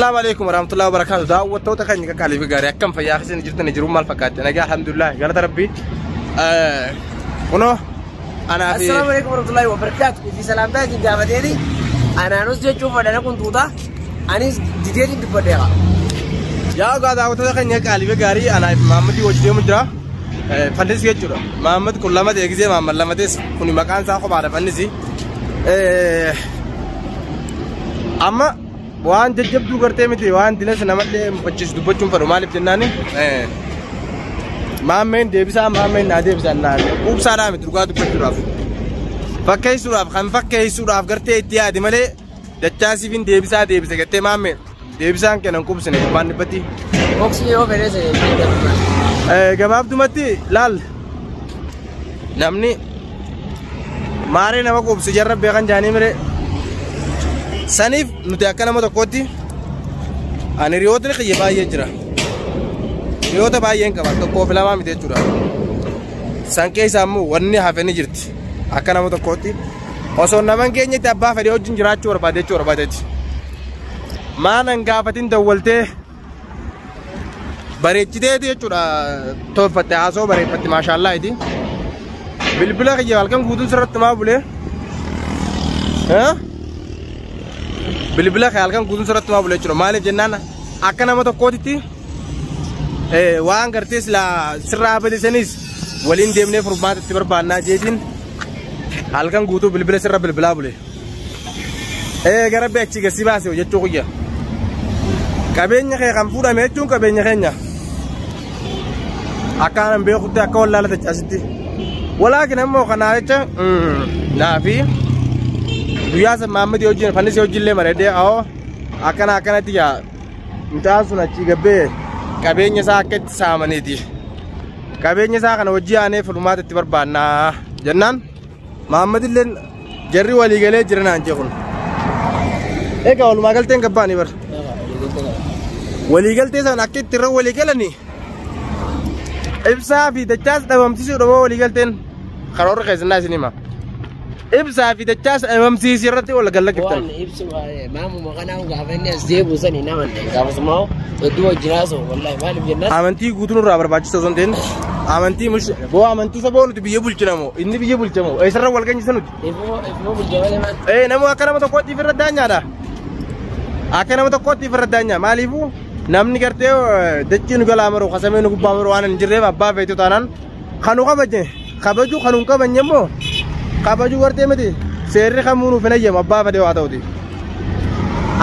Assalamu alaikum warahmatullahi wabarakatuh. Daawwattoota keenya qaqqaalii fi gaarii akkam fayyaa keessan jirtan jiruun maal fakkaatti? Nagaa alhamdulillah galata rabbii. Kunoo anaa fi Assalaamu alaikum warahmatullahi wabarakatuh. Ifi salaamtaa isin gaafateeti. Anaanos jechuun fadhana kun tuuta. Anis dideetiin dubbadheera. Yaa egaa daawwattoota keenya qaqqaalii fi gaarii anaa fi Maammadii wajji deemu jira. Fannisi jechuudha. Maammad kun lama ta'e gisee Maammad lama ta'es kun maqaan isaa kophaadha fannisi. Amma waan jajjabduu gartee miti waan dinas namallee mufachiisu dubbachuun fedhu maaliif jennaani maammeen deebisaa maammeen naa deebisaa naan quubsaadhaa miti dhugaa dubbachuudhaaf fakkeessuudhaaf kan fakkeessuudhaaf gartee itti yaade malee dachaasiifin deebisaa deebise gartee maammeen deebisaan kennan quubsine dhibbaan dhibbatti. Boksii yoo fedhes Gabaabdumatti laal namni maaree nama quubsu jarra beekan jaanii mire saniif nuti akka nama tokkootti ani hiriyootni kiyya baay'ee jira. Hiriyoota baay'een qaba tokkoo fi lamaa miti jechuudha. San keessaa immoo wanni hafe ni jirti akka nama tokkootti osoo naman keenyatti abbaa fedhee wajjin jiraachuu barbaade jechuu barbaadeeti. Maanan gaafatin dawwaltee bareechiteeti jechuudha tolfatte haasoo bareeffatte maashaallaa iti. Bilbila kiyya halkan guutuun sirratti maa bulee? Bilbila kiyya halkan guutuun sirratti maa bulee jechuudha. Maaliif jennaan akka nama tokkootitti waan gartee silaa sirraa badisanis waliin deemnee furmaata itti barbaannaa jeetiin halkan guutuu bilbila sirra bilbilaa bule. Gara achi gasii baase jechuu kiyya. Qabeenya kee kan fuudhame jechuun qabeenya keenya. Akka anan beekutti akka wallaala tachaasitti. Walaakin ammoo kanaa jecha naafi guyyaa san Maammadii wajjin fannisii wajjin illee mareedee awoo akkana akkanatti yaa mucaan sun achii gabbee qabeenya isaa akka itti saamaniiti. Qabeenya isaa kana hojii aanee furmaata itti barbaannaa jennaan Maammadii illee jarri walii galee jira naan jee kun. Egaa walumaa galteen gabbaanii bar. Walii galtee sana akka itti irra walii galanii ibsaa fi dachaas dhabamsiisuu dhaboo walii galteen karoora keessannaa isin hima. Ibsaa fi dachaas dhabamsiisii irratti wal gallakiftan. Waan ibsu maamuma kanaa gaafa inni as deebi'u sani nama gaafasuma hedduu wajjin haasa'u wallahi maaliif jennaan. Amantii guutuun irraa barbaachisoo osoo hin ta'in amantii boo amantii saboo nuti biyya bulchinamoo inni biyya bulchamoo eessarra wal geenyisa nuti. Ifuma bulcha malee maal. Nama akka nama tokkootti ifirra daanyaadha. Akka nama tokkootti ifirra daanyaa maaliifuu namni gartee dachii nu galaa maru kasamee nu gubbaa maru waan hin jirreef abbaa feetu taanaan kan nu kabaje kabaju kan nu kabajne immoo kabaju gartee miti seerri kamuu nuuf hin ayyamu abbaa fedhe waa ta'uti.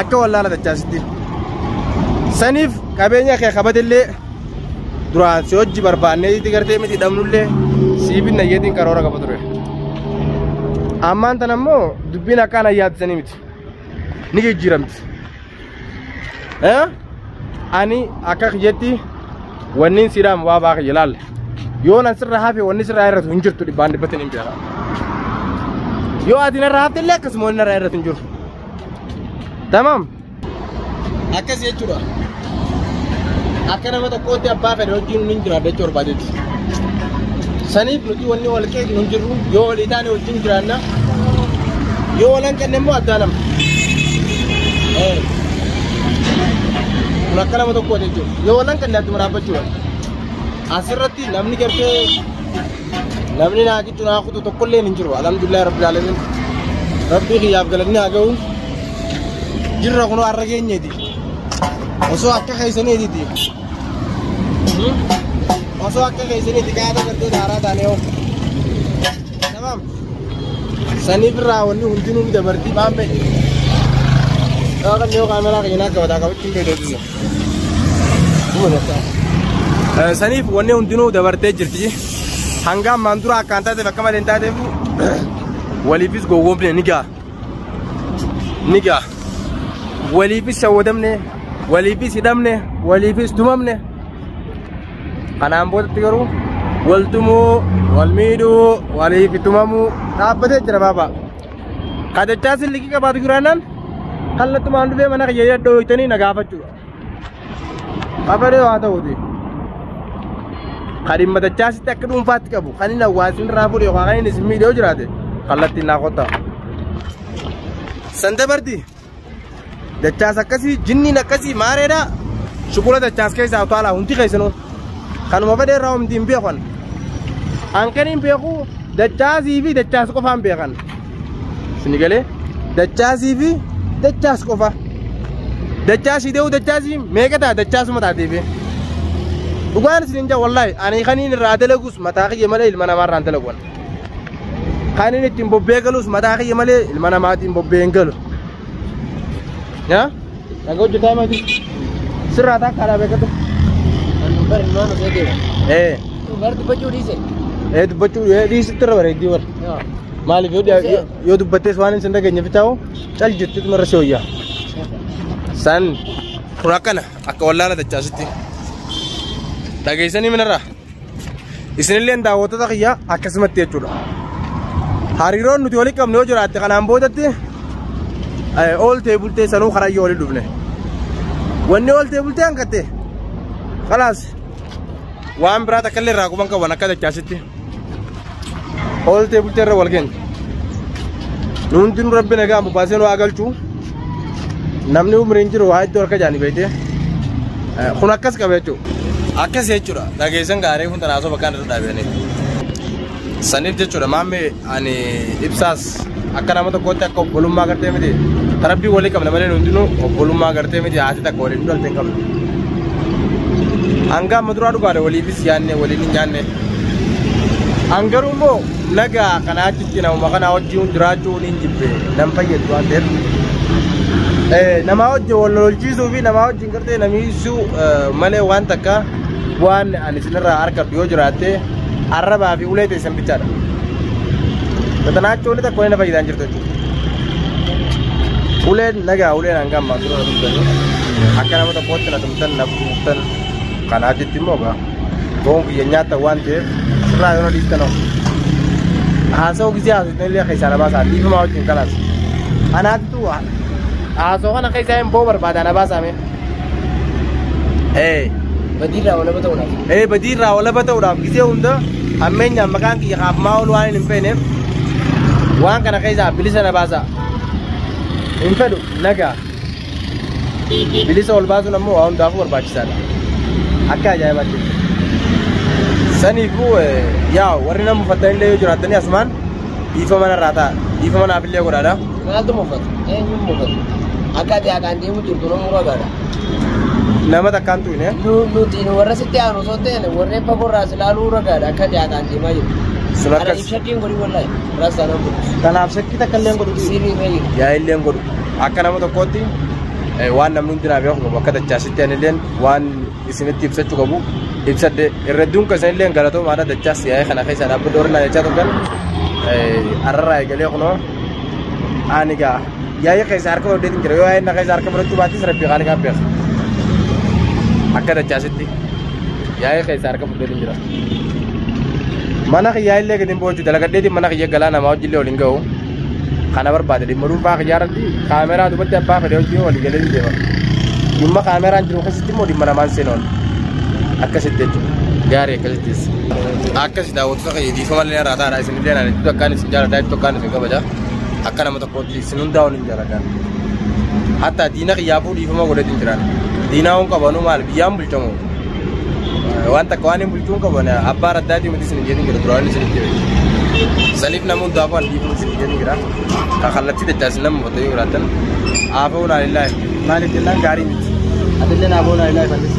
Akka wallaala dachaasitti. Saniif qabeenya kee kabatillee duraan si hojii barbaannee gartee miti dhabnullee siifin nayyeetiin karoora qaba ture. Ammaan tan ammoo dubbiin akkaan ayyaadisanii miti. Ni jijjiiramti. Ani akka kiyyetti wanni siidhaan waa baa kiyya laalla. Yoo nan sirra hafe wanni sirraa irratu hin jirtu dhibbaan dhibbatti hin beeka. Yoo ati narra hafte illee akkasuma wanni narraa irratu hin jiru. Tamaam. Akkas jechuudha. Akka nama tokkootti abbaa fedhe wajjin hin jiraadha jechuu barbaadetti. Saniif nuti wanni wal qeeqnu hin jirru yoo walii taane wajjin jiraanna yoo wal hanqanne immoo addaa nama. Kun akka nama tokkooti jechuudha. Yoo wal hanqanne adduma dhaabbachuudha. Asirratti namni gartee namni naa gidduu naa kutu tokkollee hin jiru. Alhamdulillah rabbil alamin. Rabbii kiyyaaf galanni haa ga'u. Jirra kunoo har'a geenyeeti. Osoo akka keessaniiti. Osoo akka keessaniiti gaafa gartee daaraa taanee hoo. Tamaam. Saniif irraa wanni hundinuu ni dabartii maammee. Kan yoo kaameraa keenyaa qabataa qabachuun beekatu. Saniif wanni hundinuu dabartee jirti. Hanga ammaan dura akkaan taateef akka malee hin taateef waliifis gowwoomne ni ga'a. Ni ga'a. Waliifis shawwadamne, waliifis hidhamne, waliifis tumamne. Kanaan boodatti garuu wal tumuu, wal miidhuu, waliif tumamuu dhaabbatee jira baaba. Kadachaa sillikii qabaatu jiraannaan kallattumaan dhufee mana kiyya dhooytanii na gaafachuudha. Afaree haa ta'uuti. Kan dhimma dachaasitti akka dhuunfaatti qabu kan inni hawaasni irraa fuudhe yookaan kan inni isin miidhee jiraate kallattiin naa kottaa. San dabarti. Dachaas akkasii jinniin akkasii maareedha. Shuqula dachaas keessaa utaalaa hundi keessanuu. Kanuma fedhe irraa hundi hin beekan. An kan hin beeku dachaasii fi dachaas qofaan beekan. Isin galee dachaasii fi dachaas qofa. Dachaasii dee'u dachaasii meeqa ta'a dachaasuma taateefi. Dhugaan isin hin jaa wallaahi ani kaniin irraa dalagus mataa kiyya malee ilma namaa irraa hin dalagu. Kaniin ittiin bobbee galus mataa kiyya malee ilma namaatiin bobbee hin galu. Yaa? Dhagaa hojjetaa mati. Sirraa taakkaadhaa beekatu. Bar ilmaan osoo deema. Ee. Bar dubbachuu dhiise. Ee dubbachuu dhiisitti irra bareeddii warra. Maaliif yoo dubbattees waan hin dhageenye fitaa'u cal jetteetu marra si hoyyaa. San kun akkana akka wallaala dachaasitti. Dhageessanii minarraa. Isinillee daawwattoota kiyyaa akkasumatti jechuudha. Hariiroon nuti walii qabnu yoo jiraatte kanaan boodatti ooltee bultee sanuu karayyoo walii dhufne. Wanni ooltee bultee hanqatte khalaas waan biraa takka illee irraa quban qaban akka dachaasitti. Ooltee bultee irra wal geenye. Nu hundinuu rabbi nagaa baasee nu haa galchu. Namni umriin jiru waa iddoo harka jaanii beekte. Kun akkas qaba jechuudha. Akkas jechuudha. Dhageessan gaarii kun tanaasoo bakka irra dhaabanii. Saniif jechuudha maammee ani ibsaas akka nama tokkootti akka obbolummaa gartee miti. Tarabbii walii qabna malee hundinuu obbolummaa gartee miti haati takka waliin dhalte hin qabnu. Hanga amma duraa dhugaadha waliifis yaanne waliin hin nyaanne. Hangaruu immoo nagaa kanaa achitti namuma kanaa wajjin jiraachuun hin jibbe nam fayyadu waan ta'eef. Namaa wajjin wal lolchiisuu fi namaa wajjin gartee namiisuu malee waan takka waan ani isinirraa argadhu yoo jiraatte arrabaa fi ulee teessan bichaadha. Tatanaachuun takka waliin na fayyadaan jirtu jechuudha. Uleen nagaa uleen hanga ammaa dura na tumtanii akka nama tokkootti na tumtan na kuuftan kanaa achitti immoo gaa foon kiyya nyaata waan ta'eef sirraa yoo na dhiiftan hoo. Haasa'uu gisee haasoftan illee keessaa na baasaa dhiifamaa wajjin kalaas. Anaattu haasoo kana keessaa hin ba'uu barbaada na baasaame. Badiirraa walaba ta'uudhaaf. Badiirraa walaba ta'uudhaaf gisee hunda hammeenyaan maqaan kiyya kaafamaa oolu waan hin feeneef waan kana keessaa bilisa na baasaa. Hin fedhu nagaa. Bilisa ol baasuun ammoo waa hundaafuu barbaachisaadha. Akka ajaa'ibaatti. Saniifuu yaa warri nama uffattan illee yoo jiraattanii asumaan dhiifama narraa ta'a. Dhiifama naaf illee godhaadha. Maaltu muffata? Eenyuun muffata? Akka ati haqaan deemu jirtu nama muragaadha. Nama takkaan tuqne. Nuti warra sitti aanu osoo ta'e warreen fagoo irraas ilaaluu ragaadha akka ati haqaan deemaa jirtu. Sun Ana akkas. ibsaddiin godhi wallaahi. Raastaa nama godhu. Kanaaf shakkii takka illee godhu. Sirrii irra jiru. Yaa illee godhu. Akka nama tokkootti waan namni hundi naaf beeku qabu akka dachaasitti ani illeen waan isinitti ibsachuu qabu ibsadde irra hedduun keessan illee galatoomaadha dachaas yaa'ee kana keessa dhaabbadhu warri jechaa turtan arrarraa eegalee kunoo ani gaa yaa'ii keessa harka fudhateetiin jira yoo yaa'ii na keessa harka fudhachuu baattis rabbii qaaliqaan beeka akka dachaasitti yaa'ii keessa harka fudhateetiin jira. Mana kiyyaa illee gadi hin boochu dalagadheetiin mana kiyya galaa namaa wajjillee waliin ga'u. Kana barbaade dhimma dhuunfaa kiyyaa irratti kaameraa duubatti abbaa fedhe hojii walii galee hin deema. Dhimma kaameraan jiru keessatti immoo dhimma namaan seenoon akkasitti jechuudha. Gaarii akkasittis. Akkasi daawwattoota kiyya dhiifama illee irraa taa'aadha isin illee naan itti akkaan isin jaaladha itti akkaan isin kabaja. Akka nama tokkootti isin hundaa waliin jaaladha. Hatta diina kiyyaafuu dhiifama godheetiin jiraan. Diinaa hun qabanuu maal biyyaan bulchamu. Waan takka waan hin bulchuun qaban abbaa raddaatii miti isin jedhin jira duraan isin itti beeku. Saniif nama hundaafuu an dhiifama isin jedhin jira. Kan kallattii dachaa isin nama uffata yoo jiraattan aafuu naa lillaahi maaliif jennaan gaarii miti. Atillee naafuu naa lillaahi fallis.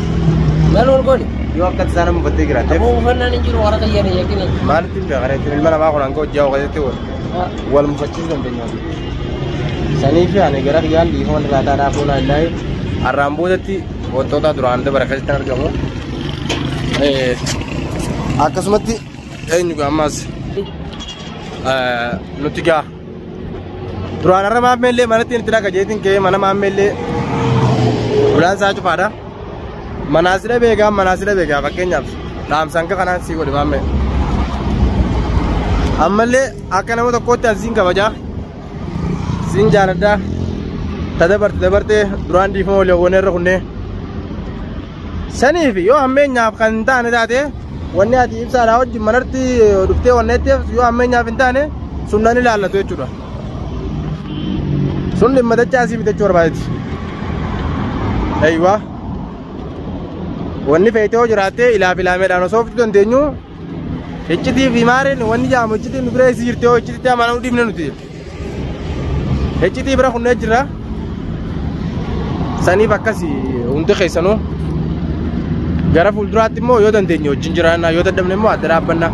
Maal wal goone? Yoo akka tasaa nama uffattee jiraatteef Aboo uffannaan hin jiru warra qayyane yakkine. maalitti hin beekan ittiin ilma namaa kun hanga hojii hawaa keessatti wal mufachiisuu dandeenya. Saniif ani gara kiyyaan dhiifama irraa taa'aa naafuu naa lillaahi har'aan boodatti wantoota duraan dabara keessatti argamu. Akkasumatti eenyu gaa ammas nuti gaa duraan har'a maammeellee manatti itti dhaqa jeetiin ka'ee mana maammeellee ulaan isaa cufaadha. Manaasila beekaa manaasila beekaa fakkeenyaaf dhaamsaan kanaan sii godhe maammee. Ammallee akka nama tokkootti asiin kabajaa siin jaaladhaa ta dabarte dabartee duraan dhiifama walii goonee irra kunnee. Saniif yoo hammeenyaaf kan hin taane taate wanni ati ibsaadhaa wajjin manatti dhuftee wanneetteef yoo hammeenyaaf hin taane sun nan ilaallatu jechuudha. Sun dhimma dachaa asii bitachuu barbaadetti. Aywa. Wanni feetee yoo jiraatte ilaaf ilaameedhaan osoo ofitti dandeenyu iccitii fi maareen wanni jaamu iccitiin nu bira isii jirti yoo iccititti amanuu dhiibne nuti. Iccitii bira kunnee jira. Saniif akkasi hundi keessanuu gara fuulduraatti immoo yoo dandeenye wajjin jiraanna yoo dadhabne immoo adda dhaabbanna.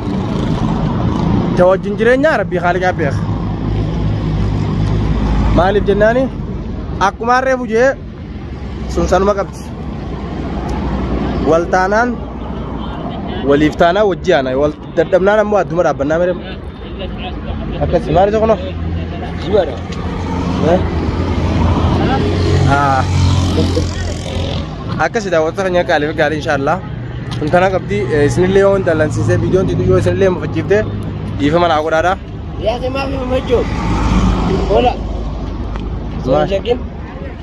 Ta wajjin jireenya Rabbii Haaliqaa beeka. Maaliif jennaani akkuma harree bujee sun sanuma qabdi. Wal taanaan waliif taanaan wajji aana wal dadhabnaan ammoo adduma dhaabbannaa mere. Akkasi maali tokko Jibaadha. Akkasi daawwattoota keenya qaalii fi gaarii inshaallah. Kun tana qabdi isinillee yoo hin dallansiisee viidiyoon xixiqqoo yoo isinillee mufachiifte dhiifama naa godhaadha. Yaa simaaf mamachoo. Hola. Sun shakin.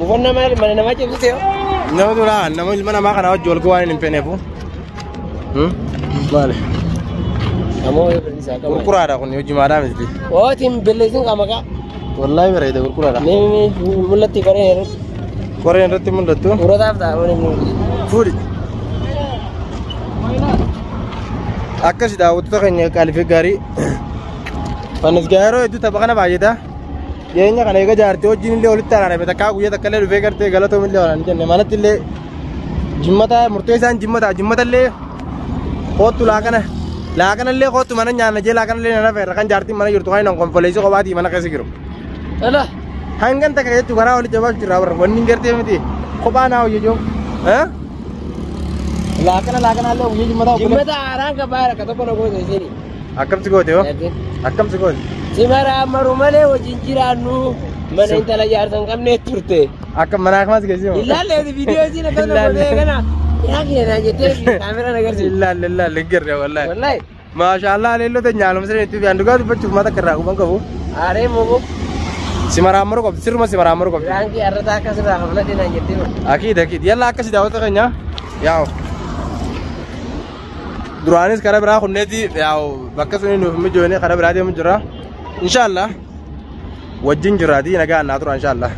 Uffanna maali mana namaa cimsite yoo. Nama duraa nama ilma namaa kana wajji wal waan hin feeneefu. Maali? Amoo yoo bilisa qaba. Gurguraadha kun hojii maadaa miti. Ootiin billeessin qaba maqaa. Wallaahi bareeda gurguraadha. Mee mul'atti qoreen irratti. Qoreen irratti mul'attu. Urataaf ta'a mana inni. Fuudhi. Akkasi daawwattoota keenya qaalii fi gaarii. Fannis yeroo hedduu tapha kana baay'ata. Dhiyeenya kana eega jaartii wajjin illee walitti araarame takkaa guyyaa takka illee dhufee gartee galatoom illee waan jenne manatti illee jimmata murteessaan jimmata jimmata illee koottu laaqana laaqana illee koottu mana nyaanna jee laaqana illee nana feerra kan jaartiin mana jirtu kan hin konfoleessi kophaatii mana keessa jiru. Ala. Hangan takka jechuun karaa walitti jabaachuu jira warra wanni gartee miti kophaa naa hojjechuu. Laaqana laaqana illee guyyaa jimmata Jimmata haaraan qabaara ka tokko na goota isini. Akkamsi goote hoo? Akkamsi goote? Si maraamaru malee wajjin jiraannu mana intala jaarsa hin qabne turte. Akka mana akkamas geessimu. Ilaallee viidiyoo isiin akkana gootee kana yaa keenyaa jettee kaameraan agarsiisa. Ilaalle ilaalle garee wallaahi. Wallaahi. Maashaallah leelloo ta'e nyaaluma siree itti biyaan dhugaa dubbachuuf mata akka irraa quban qabu. Aaree muku. Si maraamaru qabdi sirruma si maraamaru qabdi. Raankii arrataa akkasirraa hafladhe naan jettee. Akiid akiid yalla akkasi daawwattoota keenya yaa'u. Duraanis karaa biraa kunneeti yaa'u bakka suni nuuf mijoone karaa biraa deemu jira. Inshaallah wajjin jiraatii nagaa annaa tura inshaallah.